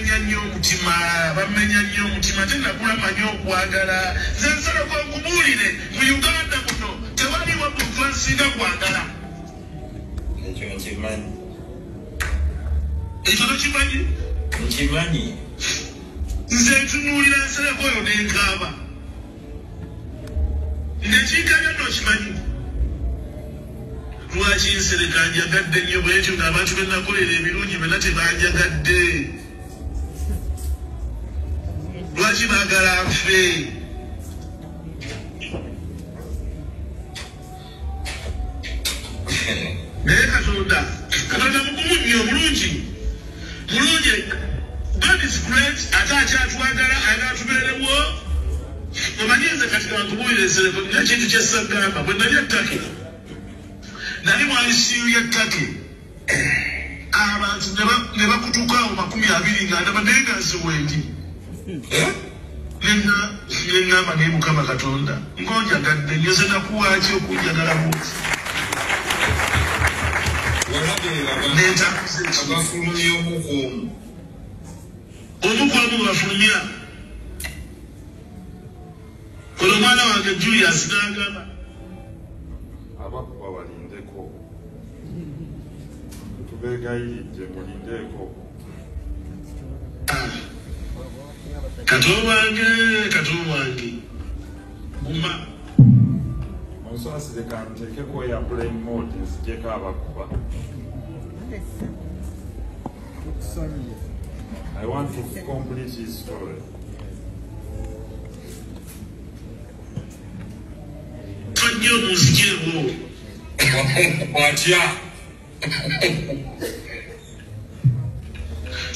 Bamenya nnyo omutima, bamenya nnyo omutima, ate nakula manyi okwagala. Nze Nsereko nkubuulire, mu Uganda muno tewaliwo muntu ansinga kwagala. Ekyo nkimanyi. Ekyo tokimanyi? Nkimanyi. Nze ntunuulira Nsereko oyo ne nkaaba. Ng'ekinkanya tokimanyi. Lwaki Nsereko anjagadde nnyo bw'etyo ng'abantu be nakolera ebirungi byonna tebanjagadde? Lwaki baagala nfe? Naye Katonda, Katonda mugumu nnyo, mulungi. Mulungi. God is great, ate akyatwagala, ayagala tubeerewo. Omanyi nze kati kankubuulire Nsereko, nina ekintu kye ssagamba. Bwe nali e Turkey, nali mu ICU y'e Turkey, abantu ne bakutuka awo 20 nga ndaba naye nga nze wendi. Ne ŋŋamba naye Mukama Katonda, ng'onjagadde nnyo, nze nakuwa ki okunjagala bw'oti? Nentambuza eki? Abafulumya omu ku omu. Omu ku omu bafulumya. Kono omwana wange Julius n'agamba. Abakuba balindeko. Tubeegayiridde mulindeeko. Kato wange, kato wange. Guma. Munsaasire kanteekeko airplane mode nzigyeko abakuba. I want to complete his story. Nnyo munzigyeko. Watya?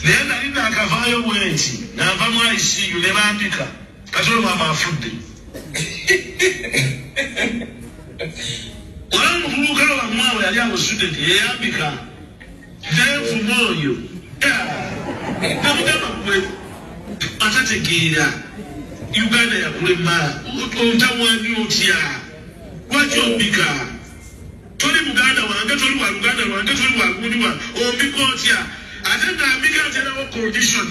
Naye nali naakavaayo bwe nti, nga nva mu ICU ne bambika, Kato maama afudde. Waliwo omuvubuka wammwe awo yali awo student, yeyambika. Nenvuma oyo. Namugamba gwe atategeera. Uganda yakulema, ontawaanya otya? Lwaki ombika? Toli muganda wange, toli wa luganda lwange, toli wa gundi wa, ombika otya? Ate ng'ambika aterawo condition.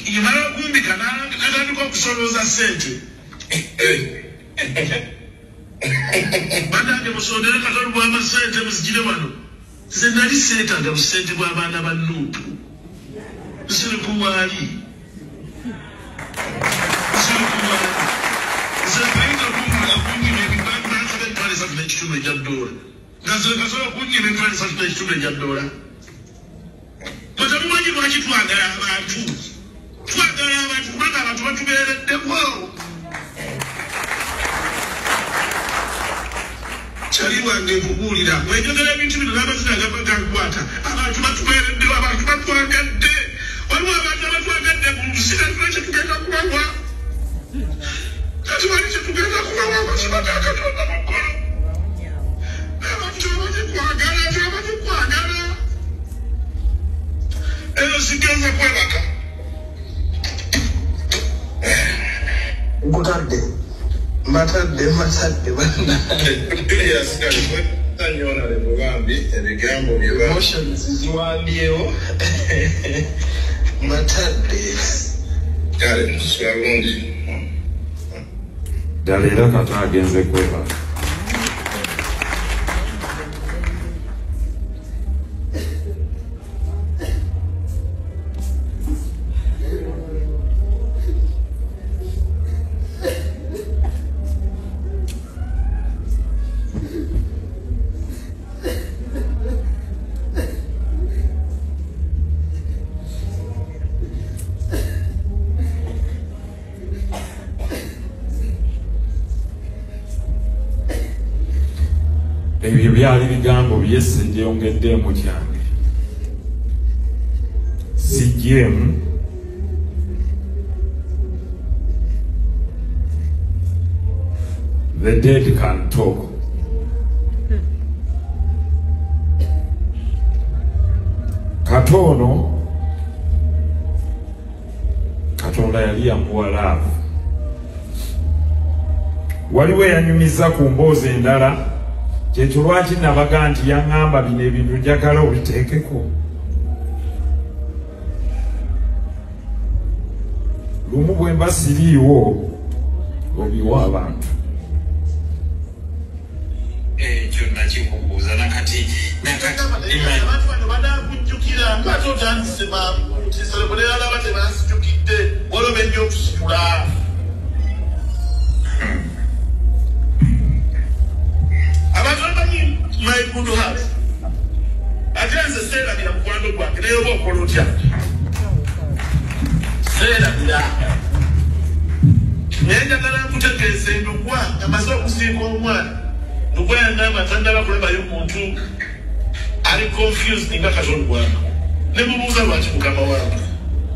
Emala okumbika n'atandika okusolooza ssente. Bannange musondere Kato Lubwama ssente muzigire wano. Nze nali seetaaga busente bw'abaana ba Nuupu. Nsereko waali. Nsereko waali. Nze kayinza okunyima ebibanja bansaba 3,500 egya ddoola. Nga nze kasobola okunyima 3,500 egya ddoola. Mwe temumanyi lwaki twagala abantu. Twagala abantu kubanga abantu batubeereddeko. Kyali wange nkubuulira, bwe njogera ebintu bino n'amazina gava gankwata. Abantu batubeereddewo, abantu batwagadde. Waliwo abantu abatwagadde mu nsi, kati kye tugenda kubawa. Kati wali kye tugenda kubawa, amazima ga Katonda mu ggulu. Abantu tebamanyi kwagala, tebamanyi kwagala. Ero sigenza kwebaka. Nkutadde, mbatadde, mbatadde, bannange. Julius kali Honorable bambi ebigambo bye Emotions ziwambyewo. Mbatadde. Kale tusula bulungi. Ddala era Kato agenze kwebaka. Ebyo byali bigambo bye sindyongeddeemu kyange. Sijjeemu. The dead can talk. Katono Katonda yali yamuwa love. Waliwo eyanyumiza ku mboozi endala. Kyekyo lwaki nabaga nti yaŋŋamba bino ebintu njagala obiteekeko. Lumu bwe mba siriiwo obiwa abantu. Ekyo nakikubuuza nakati abantu bano banakujjukira ngate otandise mangu nti alaba tebansijukidde waliwo benja okusitula. Abantu bamanyi my good heart. Ate nze seerabira mukwano gwange naye oba okola otya? Seerabira. Naye njagala nkutegeeza endugwa amaze okusiika omwana. Ndugwa yangamba tandaba kulabayo muntu ali confused nga Katonda wange. Ne mubuuza lwaki mukama wange.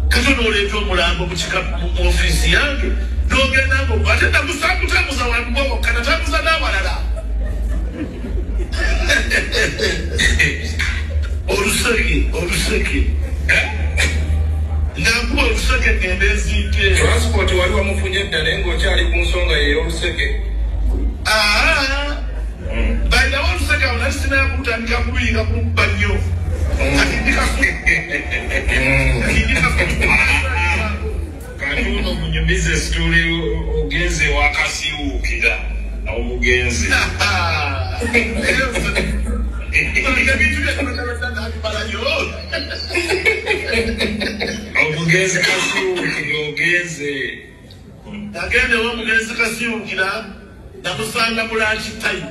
Katonda oleeta omulambo mu kika mu ofiisi yange n'ogenda ngo ate nakutambuza wantu bwokka natambuza n'abalala. Oluseke, oluseke. Nakuba oluseke ngende nziike. Transport wali wamufunye dda naye ng'okyali ku nsonga ye ey'oluseke. Bayinawo oluseke awo nali sinaba kutandika kubiika kumubba nnyo. Kati Kati ono munyumize situli ogenze wakasiwuukira omugenzi. Omugenzi kasiwuukira ogenze. Nagende omugenzi kasiwuukira namusanga mu lunch time.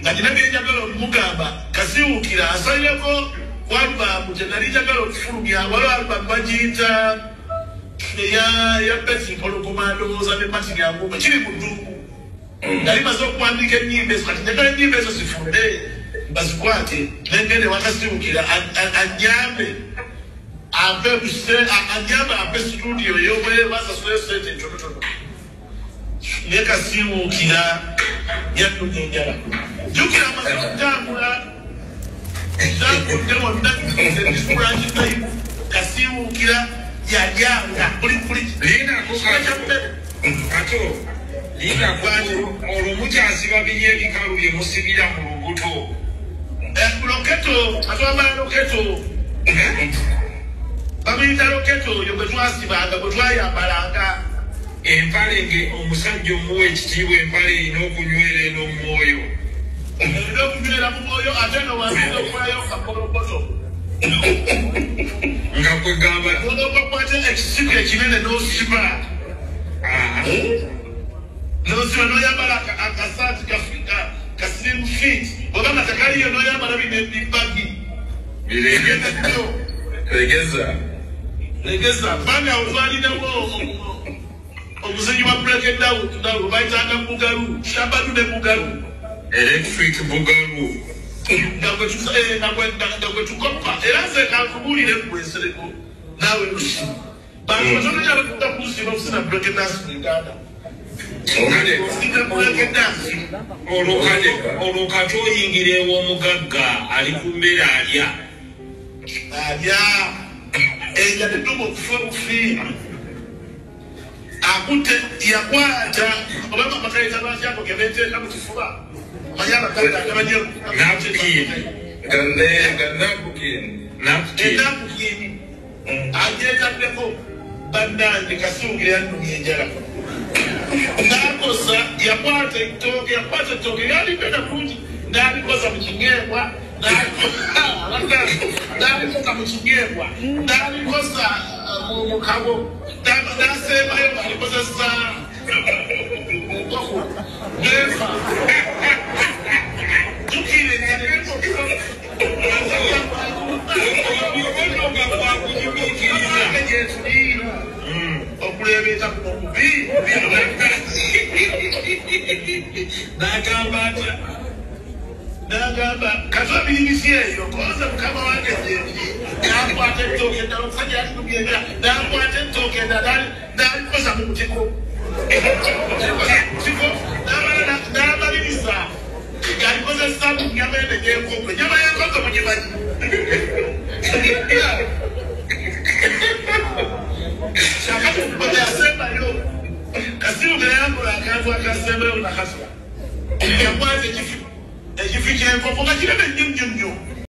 Nga nina bye njagala okumugamba kasiwuukira asalireko ku alubamu gye nali njagala okufulumya. Waliwo alubamu bagiyita eya Betty Mpologoma ndowooza ne Martin Yangume kiri mu ddungu. Nali maze okuwandiika ennyimba ezo kati njagala ennyimba ezo zifunde bazikwate nengende wakasiwukira anyambe ampe anyambe ampe studio ey'obwereere basasule sente ntonotono. Naye kasiwukira yannumya enjala. Jjukira amaze okutambula ntambudde wonna ebisulankitayimu kasiwukira yalyanga buli Linako kato linako olwo mukyasiba biri ebikalu bye musibira mu lubuto. Loketo atwambala loketo bamuyita loketo oyo gwe twasibanga gwe twayambalanga. Empale nge omusajja omuwa ekitiibwa empale erina okunywera eno mu mwoyo. Erina okunywera mu mwoyo ate no wasinza okukolayo kakolokoto. Nga kwegamba okwata ekisibo ekinene n'osiba. N'osiba n'oyambala akasaati ka slim fit oba nga tekaliyo n'oyambala bino ebibagi. Legeza. Legeza kubanga otwalinawo omuzenyi wa break it down bayitanga Bugalu, Shabadu ne Bugalu. Electric Bugalu. Nga tukopa era nze kankubuulire gwe naawe lusi. Bantu batono nnyo abakunda kusiba okusina break dance mu Uganda. Olwo kati oyingira ew'omugagga ali ku mmere alya. Alya. Enjala eddumu okufa obufi. Akutte yakwata oba bakayita lwaki ako ke beeteeka mu kifuba. Omanyi abagagga atamanyi Napkin. Napkin. Napkin. Agyetaddeko bannange kasiwukira yannumya enjala. N'akosa yakwata ettooke yalipenda bulungi n'alikoza mu kinyeebwa n'alikoza mu kinyeebwa n'alikoza mu kabo n'asembayo ng'alikozesa nkoko n'enfa. Jjukira enjala nga kwakunyumiikiriza. Okuleebeeta kuno kubi. N'agamba atya? N'agamba kato biribisi eyo koza mukama wange gyebiri. N'akwata ettooke eddala omusajja yali endala n'akwata ettooke eddala n'alikoza mu butiko. N'amaliriza ng'alikozesa mu nnyama eno ey'enkoko. Ennyama y'enkoko mugimanyi? Kyakati yasembayo kasiwukira yankola akantu akasembayo nakasula. Yakwata ekifi ky'enkoko nga kinene nnyo nnyo nnyo.